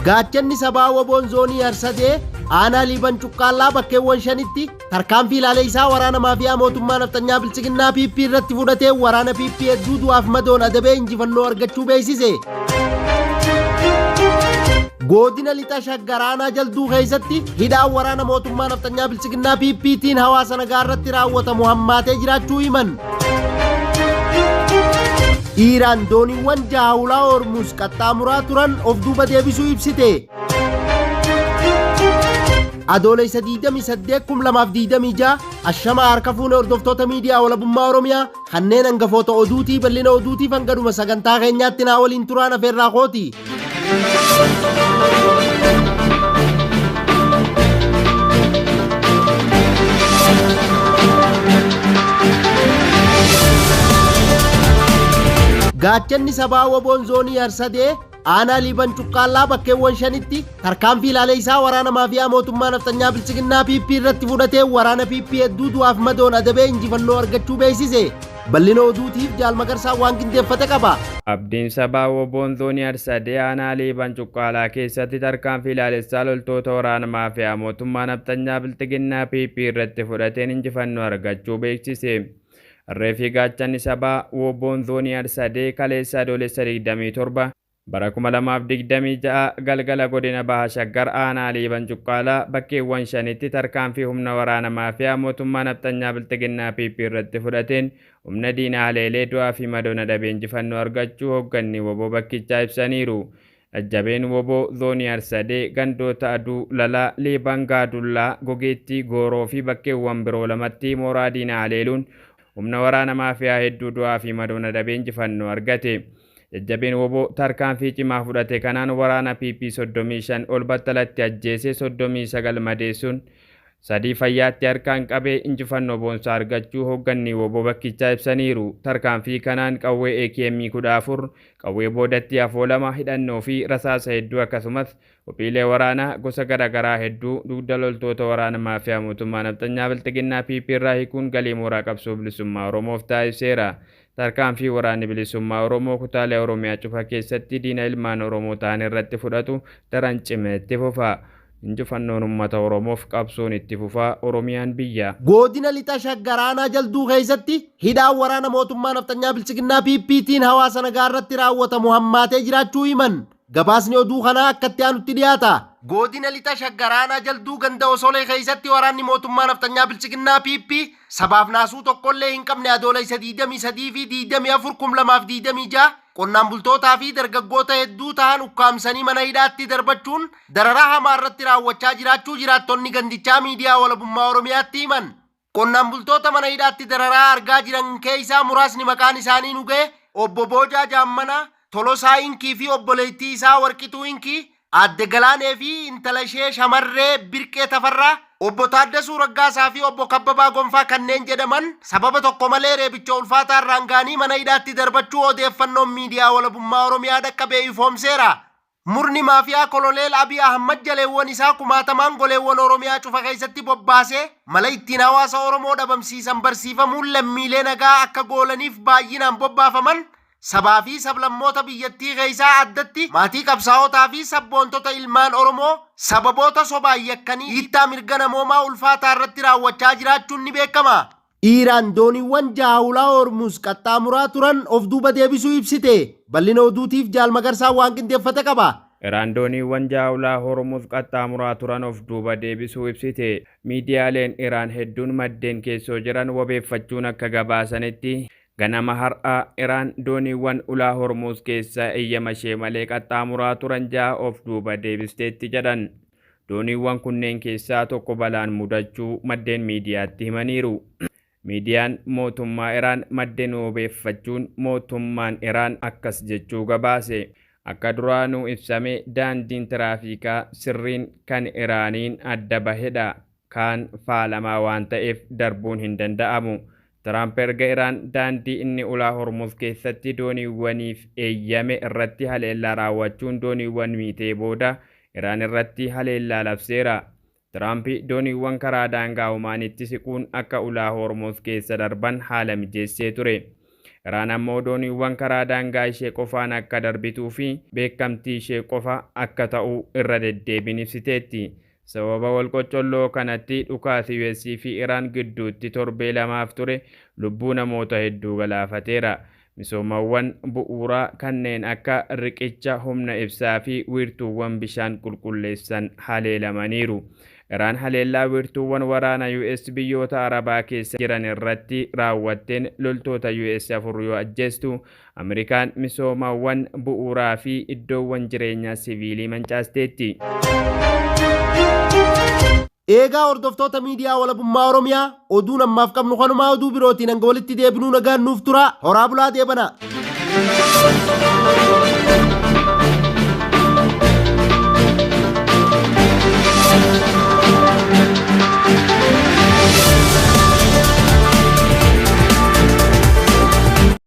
Gaachanni sabaa Waboon zoonii Harsadee aanaa Liiban Cuqqaallaa bakkeewwan shanitti tarkaanfii ilaalee isaa waraana maafiyaa mootummaa nafxanyaa Biltsiginnaa PP irratti fudhatee waraana PP hedduu du'aaf madoon adabee injifannoo argachuu beeksise. Godina Lixa Shaggar aanaa Jalduu keessatti hidhaan waraana mootummaa nafxanyaa Biltsiginnaa PPtiin hawaasa nagaa irratti raawwatamu hammaatee jiraachuu himan. Iiraan dooniiwwan jaha hulaa Hormuz qaxxaamuraa turan of duuba deebisuu ibsite. Adoolessa 28 2026 ashama harka fuune hordoftoota miidiyaa walabummaa Oromiyaa kanneen hangafoota oduutii bal'ina oduutiif hangadhuma sagantaa keenyaatti naa waliin turaan afeerraa kooti. Gaachanni sabaa Waboon zoonii Harsadee aanaa Liiban Cuqqaallaa bakkeewwan shanitti tarkaanfii ilaalee isaa waraana maafiyaa mootummaa nafxanyaa Biltsiginnaa PP irratti fudhatee waraana PP hedduu du'aaf madoon adabee injifannoo argachuu beeksise. Bal'ina oduutiif Jaal Magarsaa waan qindeeffate qaba. Abdiin sabaa Woboon zoonii Harsadee aanaa Liiban Cuqqaalaa keessatti tarkaanfii ilaalessaa loltoota waraana maafiyaa mootummaa nafxanyaa Bilxiginnaa PP irratti fudhateen injifannoo argachuu beeksise. Harree fi gaachanni sabaa Woboon zoonii Harsadee kaleessa Adoolessa 27 bara 2026 galgala godina Baha Shaggar aanaa Liiban Cuqqaalaa bakkeewwan shanitti tarkaanfii humna waraana maafiyaa mootummaa nafxanyaa Bilxiginnaa PP irratti fudhateen humna diinaa haleelee du'aa fi madoon adabee injifannoo argachuu hoogganni Woboo bakkichaa ibsaniiru. Jajjabeen Woboo zoonii Harsadee gandoota Aduu Lalaa, Liiban Gaadullaa, Gogeettii, Gooroo fi bakkeewwan biroo lamatti mooraa diinaa haleeluun humna waraana maafiyaa hedduu du'aa fi madoon adabee injifannoo argate. Jajjabeen Woboo tarkaanfii cimaa fudhate kanaan waraana PP 35 ol battalatti ajjeese, 39 madeessuun sadii fayyaatti harkaan qabee injifannoo boonsaa argachuu hoogganni Woboo bakkichaa ibsaniiru. Tarkaanfii kanaan qawwee AKM 14, qawwee boodatti afoo lama, hidhannoo fi rasaasa hedduu akkasumas qophiilee waraanaa gosa garaagaraa hedduu dugda loltoota waraana maafiyaa mootummaa nafxanyaa Bilxiginnaa PP irraa hiikuun galii mooraa qabsoo bilisummaa Oromoof taasiseera. Tarkaanfii waraanni bilisummaa Oromoo kutaalee Oromiyaa cufa keessatti diina ilmaan Oromoo ta'an irratti fudhatu daran cimee itti fufa. Injifannoon uummata Oromoof qabsoon itti fufa. Oromiyaan biyya. Godina Lixa Shaggar aanaa Jalduu keessatti hidhaan waraana mootummaa nafxanyaa Biltsiginnaa PPtiin hawaasa nagaa irratti raawwatamu hammaatee jiraachuu himan. Gabaasni oduu kanaa akkatti aanutti dhiyaata. Godina Lixa Shaggar aanaa Jalduu ganda Osolee keessatti waraanni mootummaa nafxanyaa Biltsiginnaa PP sabaaf naasuu tokkollee hin qabne Adoolessa 23 fi 24 2026 qonnaan bultootaa fi dargaggoota hedduu ta'an ukkaamsanii mana hidhaatti darbachuun dararaa hamaa irratti raawwachaa jiraachuu jiraattonni gandichaa miidiyaa walabummaa Oromiyaatti himan. Qonnaan bultoota mana hidhaatti dararaa argaa jiran keessaa muraasni maqaan isaanii nu ga'e obbo Boojaa Jaammanaa, Tolosaa Inkii fi obboleettii isaa Warqituu Inkii, Aadde Galaanee fi intala ishee shamarree Birqee Tafarraa, obbo Taaddasuu Raggaasaa fi obbo Kabbabaa Gonfaa kanneen jedhaman sababa tokko malee reebicha ulfaataa irraan ga'anii mana hidhaatti darbachuu odeeffannoon miidiyaa walabummaa Oromiyaa dhaqqabee ifoomseera. Murni maafiyaa Koloneel Abiy Ahmad jaleewwan isaa kumaatamaan goleewwan Oromiyaa cufa keessatti bobbaasee mala ittiin hawaasa Oromoo dhabamsiisan barsiifamuun lammiilee nagaa akka goolaniif baay'inaan bobbaafaman sabaa fi sablammoota biyyattii keessaa addatti maatii qabsaa'otaa fi sabboontota ilmaan Oromoo sababoota sobaan yakkanii dhiittaa mirga namoomaa ulfaataa irratti raawwachaa jiraachuun ni beekama. Iiraan dooniiwwan jaha hulaa Hormuz qaxxaamuraa turan of duuba deebisuu ibsite. Bal'ina oduutiif Jaal Magarsaa waan qindeeffate qaba. Iraan dooniiwwan jaha ulaa Hormuz qaxxaamuraa turan of duuba deebisuu ibsite. Miidiyaaleen Iraan hedduun maddeen keessoo jiran wabeeffachuun akka gabaasanitti, ganama har'aa Iraan dooniiwwan ulaa Hormuz keessa eeyyama ishee malee qaxxaamuraa turan jaha of duuba deebisteetti jedhan. Dooniiwwan kunneen keessaa tokko balaan mudachuu maddeen miidiyaatti himaniiru. Miidiyaan mootummaa Iraan maddeen wabeeffachuun mootummaan Iraan akkas jechuu gabaase. Akka duraanuu ibsame daandiin tiraafikaa sirriin kan Iraaniin adda bahedha. Kaan faalamaa waan ta'eef darbuun hin danda'amu. Tiraamp erga Iraan daandii inni ulaa Hormuz keessatti dooniiwwaniif eeyyame irratti haleellaa raawwachuun dooniiwwan miitee booda Iraan irratti haleellaa labseera. Tiraamp dooniiwwan karaa daangaa Omaanitti siquun akka ulaa Hormuz keessa darban haala mijeessee ture. Iraan ammoo dooniiwwan karaa daangaa ishee qofaan akka darbituu fi beekamtii ishee qofa akka ta'u irra deddeebiin ibsiteetti. Sababa walqoccolloo kanatti dhukaasi US fi Iraan gidduutti torbee lamaaf ture lubbuu namoota hedduu galaafateera. Misoomawwan bu'uuraa kanneen akka riqicha humna ibsaa fi wiirtuuwwan bishaan qulqulleessan haleelamaniiru. Iraan haleellaa wiirtuuwwan waraana US biyyoota Arabaa keessa jiran irratti raawwatteen loltoota US 4 yoo ajjeestu, Ameerikaan misoomawwan bu'uuraa fi iddoowwan jireenyaa siviilii mancaasteetti. Eegaa hordoftoota miidiyaa walabummaa Oromiyaa oduun ammaaf qabnu kanumaa oduu birootiin hanga walitti deebinuu nagaan nuuf turaa horaa bulaa deebanaa.